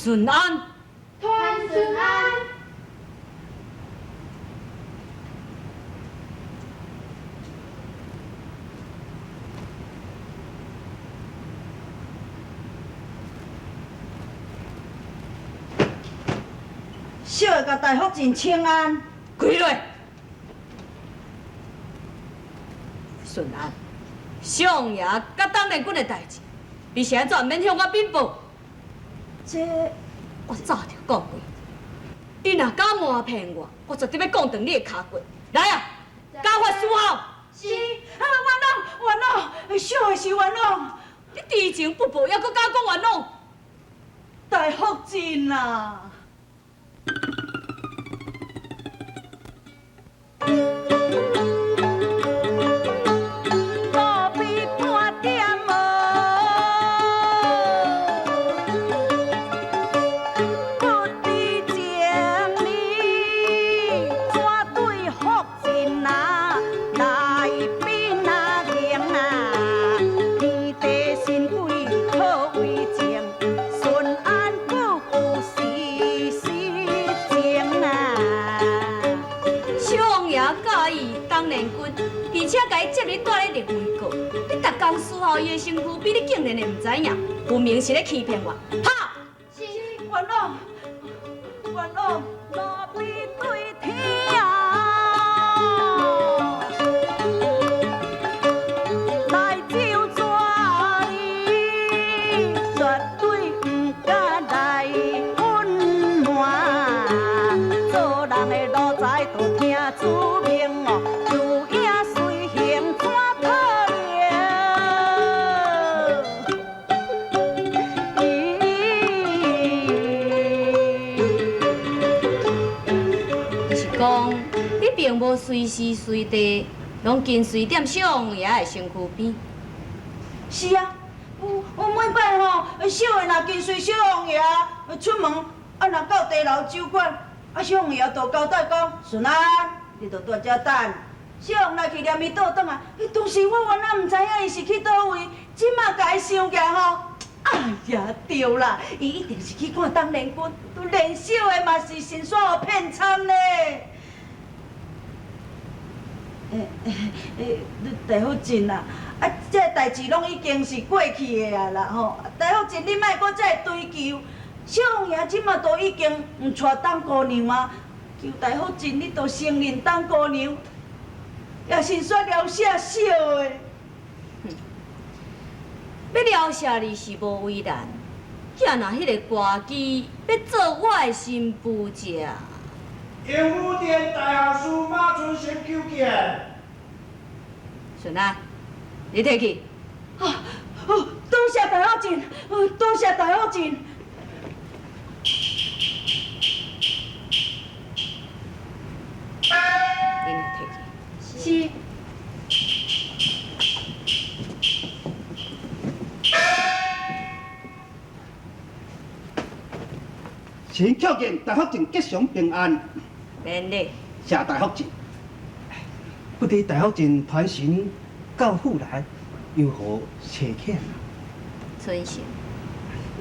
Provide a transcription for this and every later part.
順安。團順安。小的共大福晋請安。跪落。順安，相爺佮董連軍的代誌，你是按怎毋免向我稟報？這我早就講過，你若敢瞞騙我，我絕對欲摃斷你的跤骨。來啊，家法伺候。是，啊，冤枉冤枉，小的是冤枉。你知情不報，猶閣敢講冤枉？大福晉啊！而且共伊接你蹛咧绿梅阁，你逐工伺候伊的身躯边，你竟然会毋知影？分明是咧欺骗我！哈！是，冤枉，冤枉。路边对天来就抓你，绝对毋敢来隐瞒。做人的奴才都听主命哦。并无随时随地攏紧随踮相爷的身躯边。是啊，我每摆吼，小的若跟随小王爷出门，啊，若到茶楼酒馆，啊，小王爷就交代讲：顺安，你著蹛遮等。小王来去念伊倒转来，当时我原来毋知影伊是去佗位，这马共伊想起来吼，哎呀，对啦，伊一定是去看董连君，都连小的嘛是神煞予骗参咧。欸欸欸！大福晋啊，啊，这个代誌攏已經是過去的啊啦吼。大福晉，你莫閣再追究。小王爺這馬都已經毋娶董姑娘啊，求大福晉你著承認董姑娘，也是煞了舍小的。哼，欲了舍你是無為難，囝若彼个歌姬欲做我的新婦者。榮武殿大學士馬春生求見。順安，你退去。啊，多謝大福晉，多謝大福晉。你來退去。是。請叩見大福晉吉祥平安。免禮。謝大福晉。不知大福晉傳神到府來，有何差遣？春生，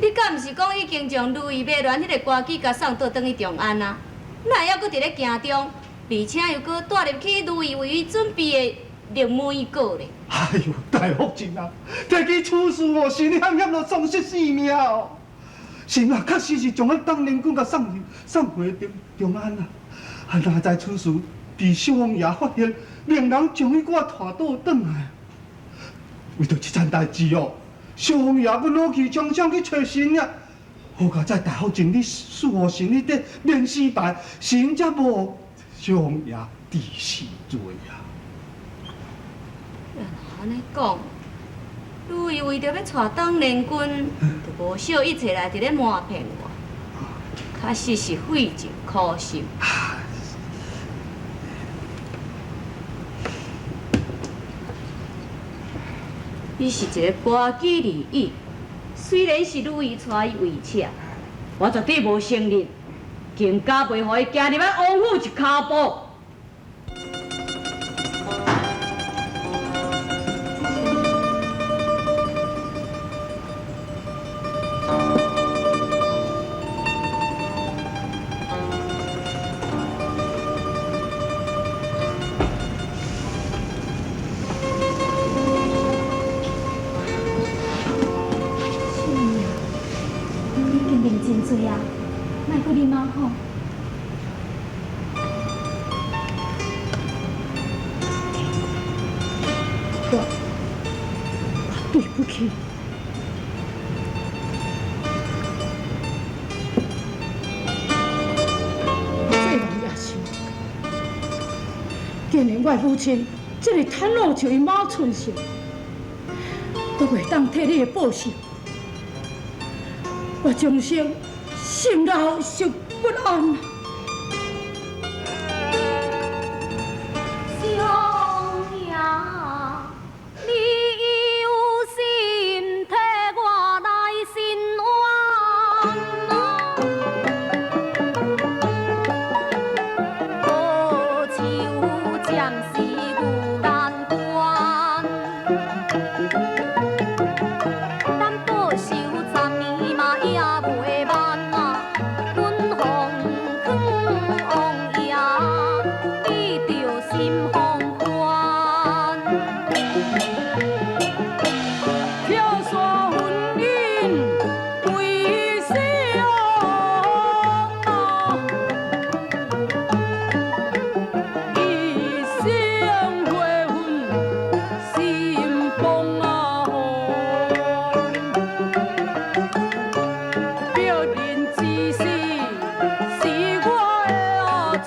你敢毋是講已經將如意馬鸞彼个歌姬共送倒轉去長安啊？哪會猶閣佇咧京中，而且又閣帶入去如意為伊準備的綠梅閣咧？哎喲，大福晉啊，提起此事哦，心裡險險都喪失性命哦。是啊，確實是將阮董連君共送回長安啊。啊，哪知此事被小王爺發現，命人將伊閣我帶倒轉來。為著這層代誌哦，小王爺閣攞去槍槍去揣神啊。好佳哉大福晉你伺候神你佇免死牌，神才無小王爺治死罪啊。按呢講，如意為著欲娶董連君，就無惜一切來佇咧瞞騙我，確實是費盡苦心。伊是一個歌姬而已，雖然是如意娶伊為妾，我絕對無承認，更加袂予伊行入咱王府一跤步。對不起。做人也是，既然我的母親這个坦老像伊馬春成，都袂當替你的報仇，我終生心內受不安。小爺，你有心替我來伸冤啊，報仇暫時有難關，等報仇10年嘛也袂慢啊，阮奉勸王爺，你著心放寬。跳山婚姻為相啊，一生悔恨心崩啊！別人之死是我的錯。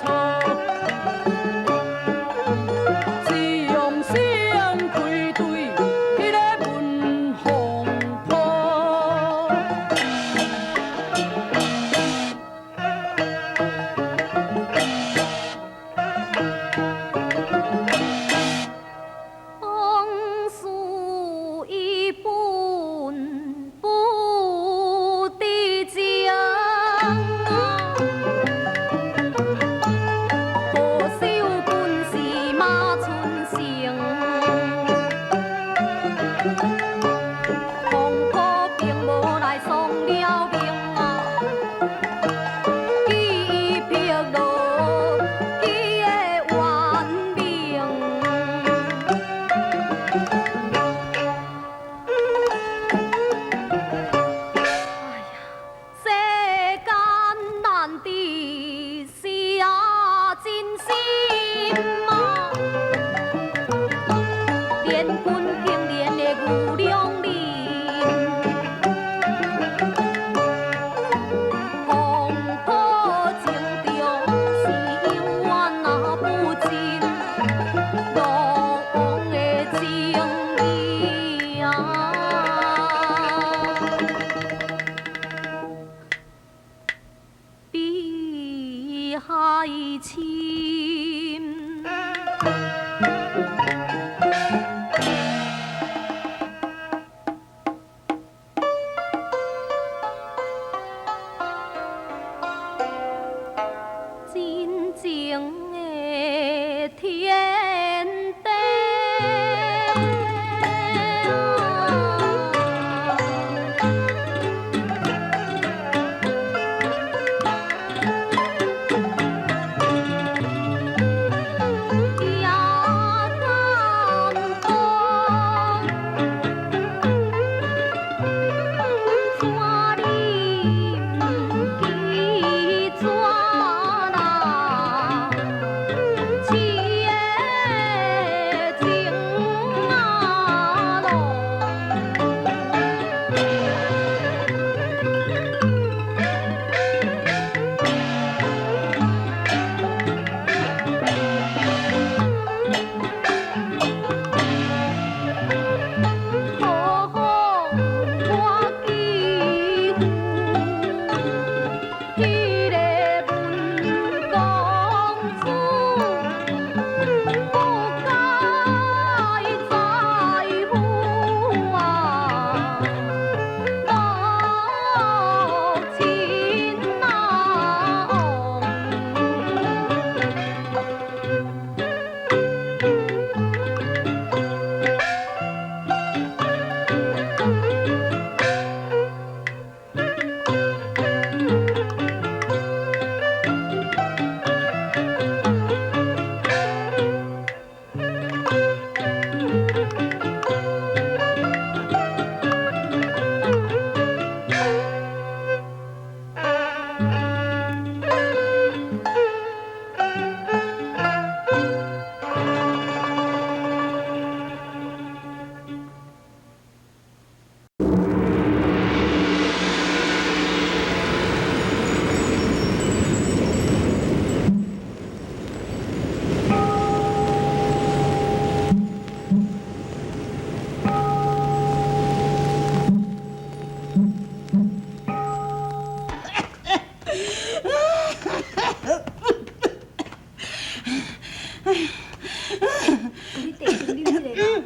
你茶先啉一个。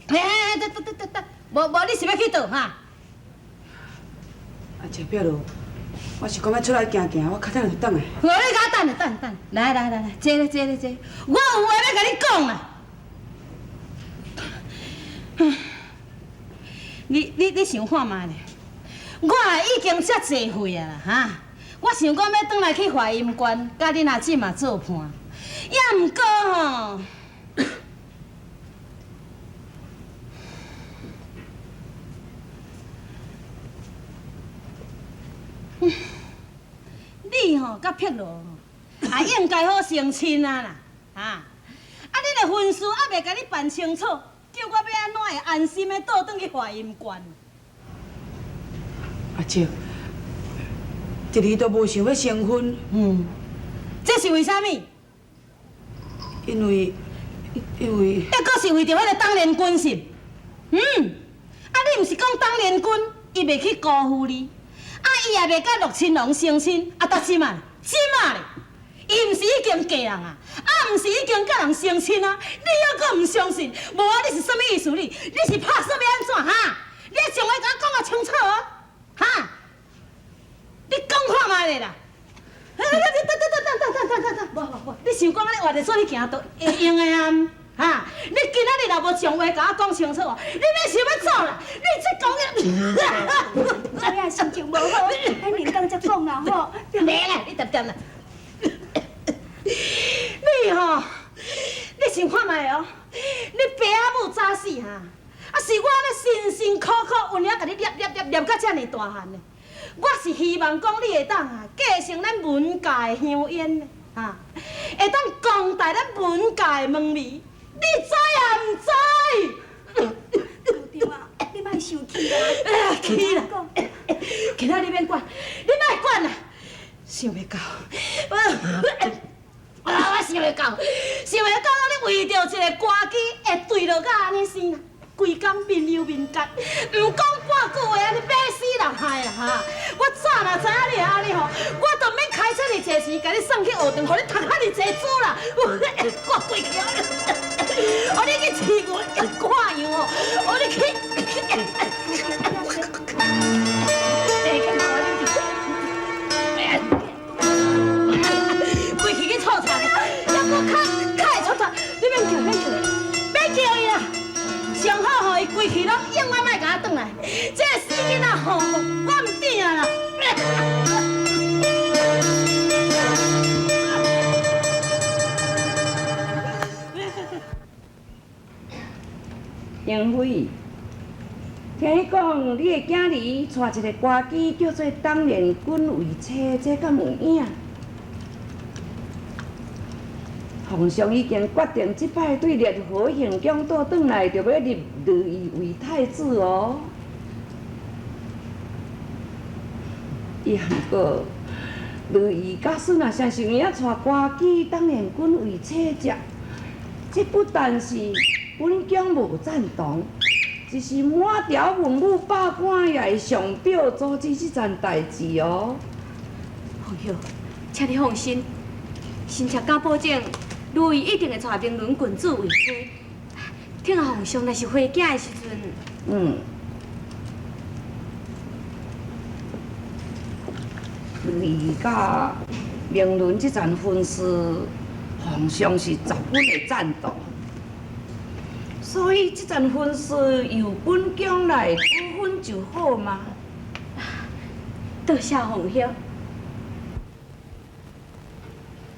哎哎，等等等等，无无，你是欲去佗哈？阿姐，碧露，我是讲欲出来行行，我较等就转来。无，你共我等咧，等等，来来来来，坐咧坐咧坐，我有话欲共你讲啦。你你你想看覓咧？我已經遮濟歲啊啦，哈！我想講欲轉來去華陰縣，佮恁阿姊嘛做伴，也毋過吼。你吼佮碧羅吼，也應該好成親啊啦，哈！啊，恁的婚事猶未共你辦清楚，叫我欲按怎會安心的倒轉去華陰縣？阿叔，一日都無想欲成婚。嗯，這是為啥物？因為，因為。抑閣是為著彼個董連君是？嗯，啊，你毋是講董連君，伊袂去辜負你，啊，伊也袂佮樂親王成親，啊，到這馬，這馬咧，伊毋是已經嫁人啊，啊，毋是已經佮人成親啊，你猶閣毋相信？無啊，你是啥物意思？你，你是拍算欲按怎？哈？你將話共我講予清楚哦，哈？你講看覓咧啦？等等等等等等等等，無無無，你想講按呢活咧做你行都會用的啊？哈！你今仔日若無將話共我講清楚，你欲想欲走啦？你這講的，知影心情無好，咱連講才講啦吼。免啦，你恬恬啦。你吼，你想看覓哦？你爸仔母早死哈，啊是我按呢辛辛苦苦溫遐共你念念念念到遮爾大漢的。我是希望講你會當啊，繼承咱文家的香煙呢，哈，會當光大咱文家的門楣。你知抑毋知？校長啊，你莫生氣啊！氣啦！其他你免管，你莫管啦。想袂到，我我想袂到，想袂到，你為著一个歌姬會墜落到按呢生啦，規工面憂面結，毋講半句話，按呢欲死人害啦哈！我早若知影你會按呢吼，我就免開遮爾濟錢，共你送去學堂，予你讀遐爾濟書啦！我規氣，予你去飼牛趕羊吼，予你去。規氣去臭田，猶閣較較會出頭，你免叫，免叫，免叫伊啦。上好予伊規氣攏永遠莫共我轉來，這个死囡仔吼，我毋變啊啦。英妃，聽講你的囝兒娶一个歌姬叫做董連君為妻，這敢有影？皇上已經決定，這擺對烈和行宮倒轉來，就欲立如意為太子哦。伊毋過，如意假使若誠實有影娶歌姬董連君為妻者，這不但是本宮無贊同，就是滿朝文武百官也會上表阻止這件代誌哦。皇后，請你放心，臣妾敢保證，如意一定會娶明倫郡主為妻。聽下皇上若是回京的時陣，嗯，如意佮明倫這層婚事，皇上是十分的贊同，所以這層婚事由本宮來主婚就好嘛。多謝皇后。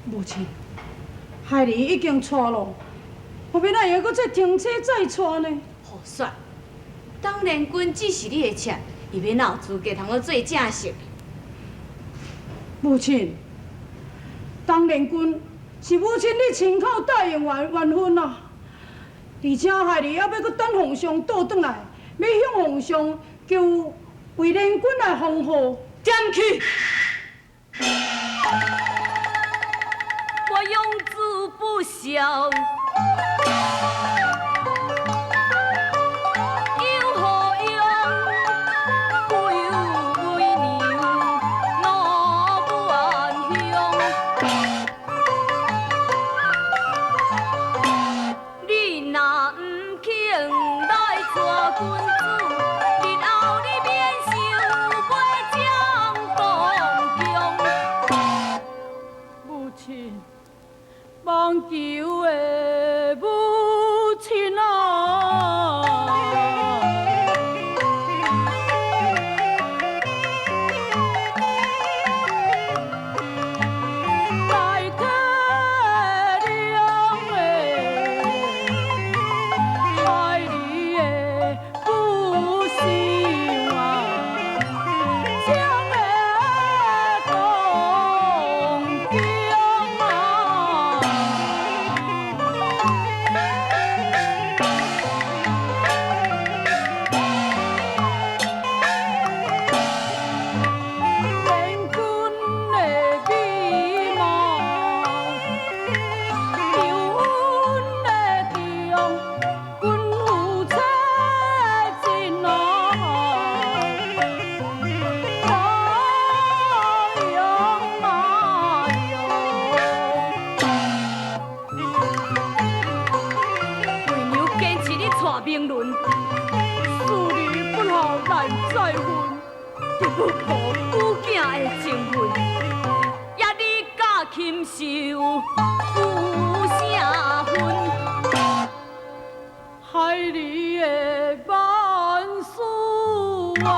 母親，孩兒已經娶咯，何必咱會閣再停車再娶呢？胡說！董連君只是你的妾，伊欲哪有資格通閣做正室？母親，董連君是母親你親口答應完完婚啊，而且孩兒猶欲閣等皇上倒轉來，欲向皇上求為連君來封號，點去。我養子不孝，有何用？不有為娘，我不安鄉。明伦，恕你不孝难再婚，得不顾母囝的情分，也你敢禽兽有啥分？害你的万事啊！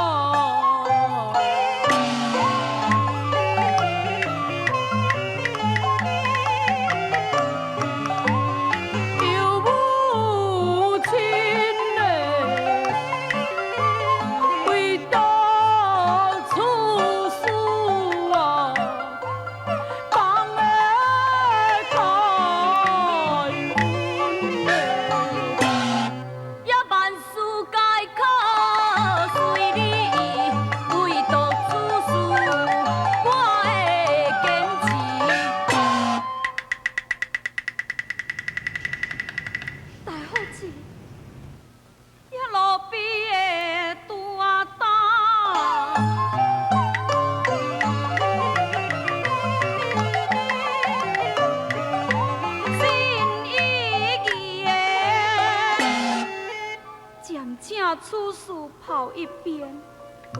此事抛一边，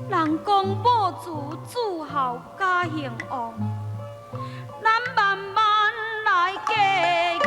人讲母慈子孝家兴旺，咱慢慢来计。